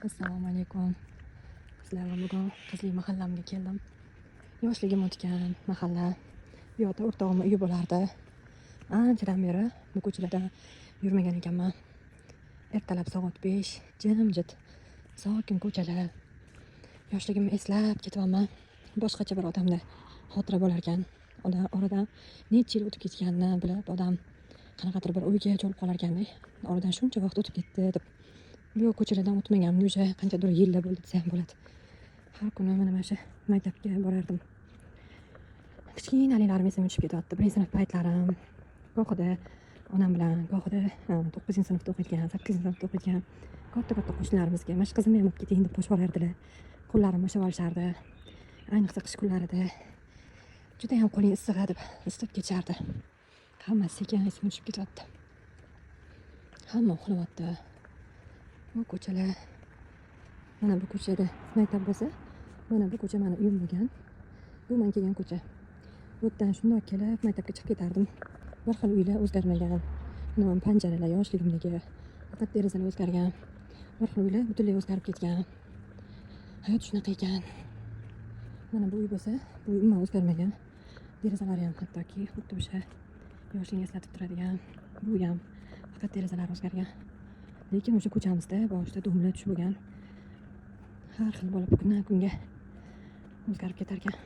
Assalomu alaykum. Sizlar bilan bugun qizlik mahallamga keldim. Yoshligim o'tgan mahalla. Bu yoqda o'rtog'imni uyi bo'lardi. Anchadan beri bu ko'chalarda yurmagan ekanman. Ertalab soat 5, jimjit, sokin ko'chalar. Yoshligimni eslab ketyapman. Boshqacha bir odamda xotira bo'lar ekan. Oradan necha yil o'tib ketganini bilib, odam qanaqadir bir o'yga cho'lib qolar ekanda. Oradan shuncha vaqt o'tib ketdi deb. Bu ko'chalardan o'tmaganimga o'sha qanchadir yillar bo'ldi desa ham bo'ladi. Har kuni mana shu maktabga borardim. Kichkinaliklarim esimga tushib ketyapti. 1-sinf paytlarim, gohida onam bilan, gohida 9-sinfda o'qiyotgan, 8-sinfda o'qiyotgan katta-katta qo'shnilarimizga mana shu qizimni ham olib keting deb qo'shib olardilar. Qo'llarim ushlab olishardi. Ayniqsa qish kunlarida juda ham qo'ling issig'i deb isitib ketishardi. Hammasi sekin esimga tushib ketyapti. Hamma uxlayapti. Bu ko'chalar, mana bu ko'chada maktab bo'lsa, mana bu ko'cha mani uyim bo'lgan. Bu men kelgan ko'cha. Bu yerdan shundoq kelib maktabga chiqib ketardim. Bir xil uylar o'zgarmagan. Mana panjaralar yoshligimdagi, faqat derazalar o'zgargan. Bir xil uylar butunlay o'zgarib ketgan. Hayot shunaqa ekan. Mana bu uy bo'lsa, bu uy umuman o'zgarmagan. Derazalari ham hattoki xuddi o'sha yoshlikni eslatib turadigan. Bu uy ham faqat derazalari o'zgargan. Lekin o'sha ko'chamizda boshida domla tush bo'lgan. Har xil bo'lib kundan kunga o'zgarib ketar ekan.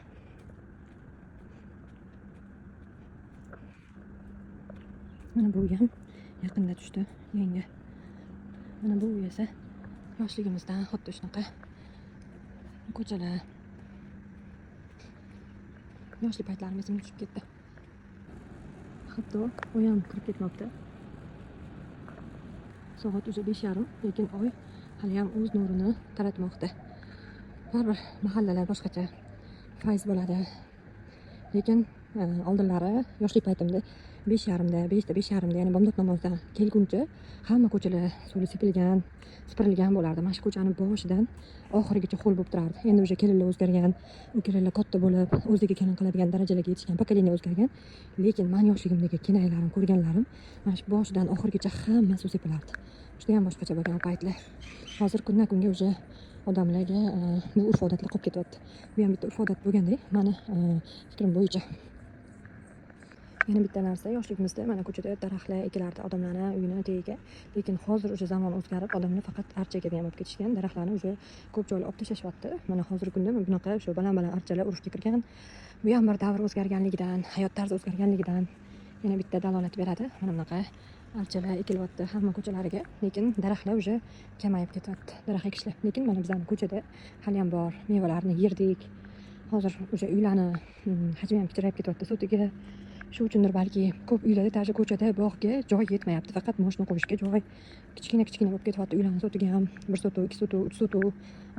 Mana bu uy ham yaqinda tushdi, yangi. Mana bu uy esa yoshligimizdan xuddi shunaqa ko'chalar. Yoshlik paytlarim esimga tushib ketdi. Hatto oy ham kirib ketmabdi. Soat уже 5:30, lekin oy hali ham o'z nurini taratmoqda. Baribir mahallalar boshqacha fayz bo'ladi. Lekin oldinlari yoshlik paytimda 5:30da, 5da, 5:30da, ya'ni bomdod namozidan kelguncha hamma ko'chalar suvli sepilgan, supurilgan bo'lardi. Mana shu ko'chani boshidan oxirigacha ho'l bo'lib turardi. Endi o'sha kelinlar o'zgargan, u kelinlar katta bo'lib, o'ziga kelin qiladigan darajalarga yetishgan, pokoleniya o'zgargan. Lekin men yoshligimdagi kenaylarim, ko'rganlarim mana shu boshidan oxirigacha hamma suv sepilardi. Juda ham boshqacha bo'lgan paytlar. Hozir kundan kunga o'sha odamlarga bu urf-odatlar qolib ketyapti. Bu ham bitta urf-odat bo'lgandek, mani fikrim bo'yicha. Yana bitta narsa, yoshligimizda mana ko'chada daraxtlar ekilardi odamlarni uyini tagiga. Lekin hozir o'sha zamon o'zgarib, odamlar faqat archaga ham olib ketishgan, daraxtlarni o'sha ko'p joylar olib tashlashyapti. Mana hozirgi kunda bunaqa o'sha baland-baland archalar urfga kirgan. Bu ham bir davr o'zgarganligidan, hayot tarzi o'zgarganligidan yana bitta dalolat beradi. Mana bunaqa archalar ekilyapti hamma ko'chalariga, lekin daraxtlar o'sha kamayib ketyapti, daraxt ekishlar. Lekin mana bizning ko'chada hali ham bor, mevalarni yerdik. Hozir o'sha uylarni hajmi ham kichrayib ketyapti sotiga. Shu uchundir balki ko'p uylarda даже ko'chada bog'ga joy yetmayapti, faqat moshina qo'yishga joy kichkina-kichkina bo'lib ketyapti. Uylarning sotiga ham 1 sotuv, 2 sotuv, 3 sotuv.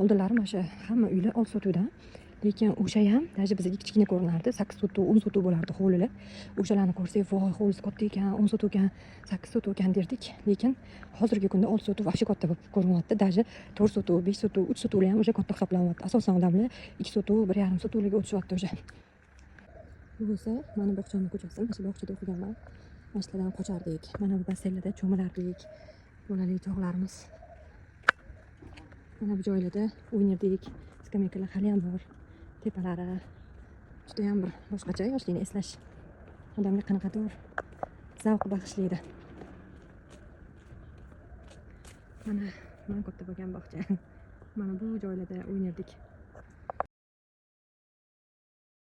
Oldinlari mana shu hamma uylar 6 sotuvdan, lekin o'sha ham даже bizga kichkina ko'rinardi. 8 sotuv, 10 sotuv bo'lardi hovlilar. O'shalarni ko'rsak, voy, hovlisi katta ekan, 10 sotuv ekan, 8 sotuv ekan derdik. Lekin hozirgi kunda 6 sotuv вообще katta bo'lib ko'rinyapti. Даже 4 sotuv, 5 sotuv, 3 sotuvlar ham o'sha katta hisoblanyapti. Asosan odamlar 2 sotuv, 1,5 sotuvlarga o'tishyapti o'sha. Bu bo'lsa mani bog'chamning ko'chasi. Mana shu bog'chada o'qiganman. Mana shulardan qochardik. Mana bu basseynlarda cho'milardik. Bolalik chog'larimiz. Mana bu joylarda o'ynardik. Skameykalar hali ham bor. Tepalari juda ham bir boshqacha yoshlikni eslash odamga qanaqadir zavq bag'ishlaydi. Mana men katta bo'lgan bog'cha. Mana bu joylarda o'ynardik.